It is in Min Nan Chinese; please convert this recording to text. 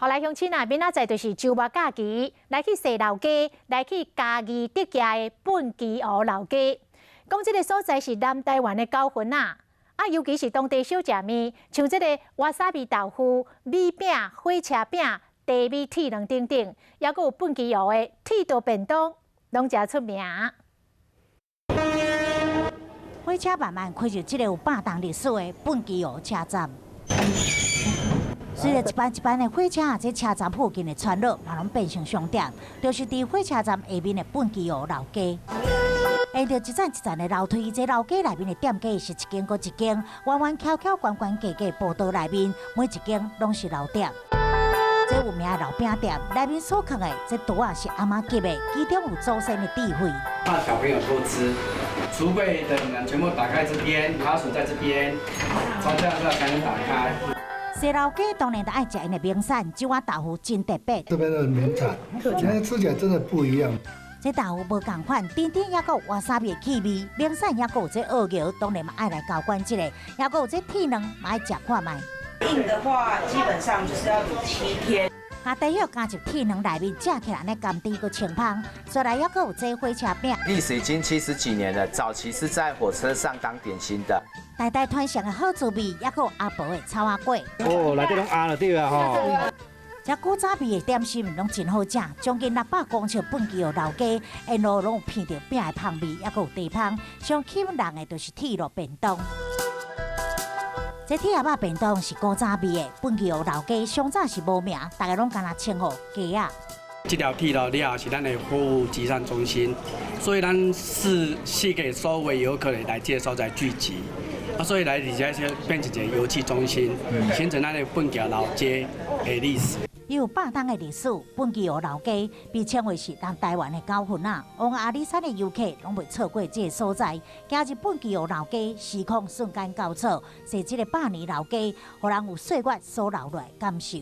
予來鄉親啊，明仔載就是週末假期，來去踅老街，來去嘉義竹崎的糞墘湖老街。講這个所在是南台灣的九份啊，啊，尤其是當地小食麵，像這个わさび豆腐、米餅、火車餅、茶米鐵卵等等，抑閣有糞墘湖的鐵道便當，攏誠出名。火車慢慢開入這个有100冬歷史的糞墘湖車站。隨著一班一班的火車，這車站附近的村落嘛攏變成商店，就是佇火車站下面的糞墘湖老街。沿著一層一層的樓梯，這老街內面的店家是一間閣一間，彎彎翹翹、懸懸低低步道內面，每一間攏是老店。這有名的老餅店內面所囥的這桌仔是阿嬤級的，其中有祖先的智慧。怕小朋友偷吃，櫥櫃的門全部打開這邊，卡鎖在這邊，從這樣才能打開。踅老街當然著愛食𪜶的名產，這碗豆腐真特別。這邊的名產，今天吃起來真的不一樣。這豆腐無仝款，甜甜抑閣有わさび的氣味，名產抑閣有這蚵蟯，當然嘛愛來交關這个，抑閣有這鐵卵嘛愛食看覓。硬的話，基本上就是要滷7天。加茶葉加入鐵卵內面，食起來呢甘甜閣清芳。再來抑閣有這火車餅。歷史已經70幾年了，早期是在火車上當點心的。代代傳承的好滋味，抑閣有阿婆的草仔粿。哦，內底攏鴨就對啊吼。這古早味的點心攏真好食，將近600公尺糞墘湖老街，沿路攏有鼻著餅的香味，抑閣有茶香。上吸引人的就是鐵路便當。這鐵仔肉便當是古早味的，糞墘湖老街上早是無名，大家攏干焦稱呼街仔。這條鐵路了後是咱的貨物集散中心，所以咱是四界所有遊客來這个所在聚集，啊，所以來佇遮變成一个遊憩中心，形成咱的糞墘老街的歷史。伊有100冬的歷史，糞墘湖老街被稱為是咱台灣的九份仔，往阿里山的遊客攏袂錯過這个所在。行入糞墘湖老街，時空瞬間交錯，踅這个百年老街，予人有歲月所留落來的感受。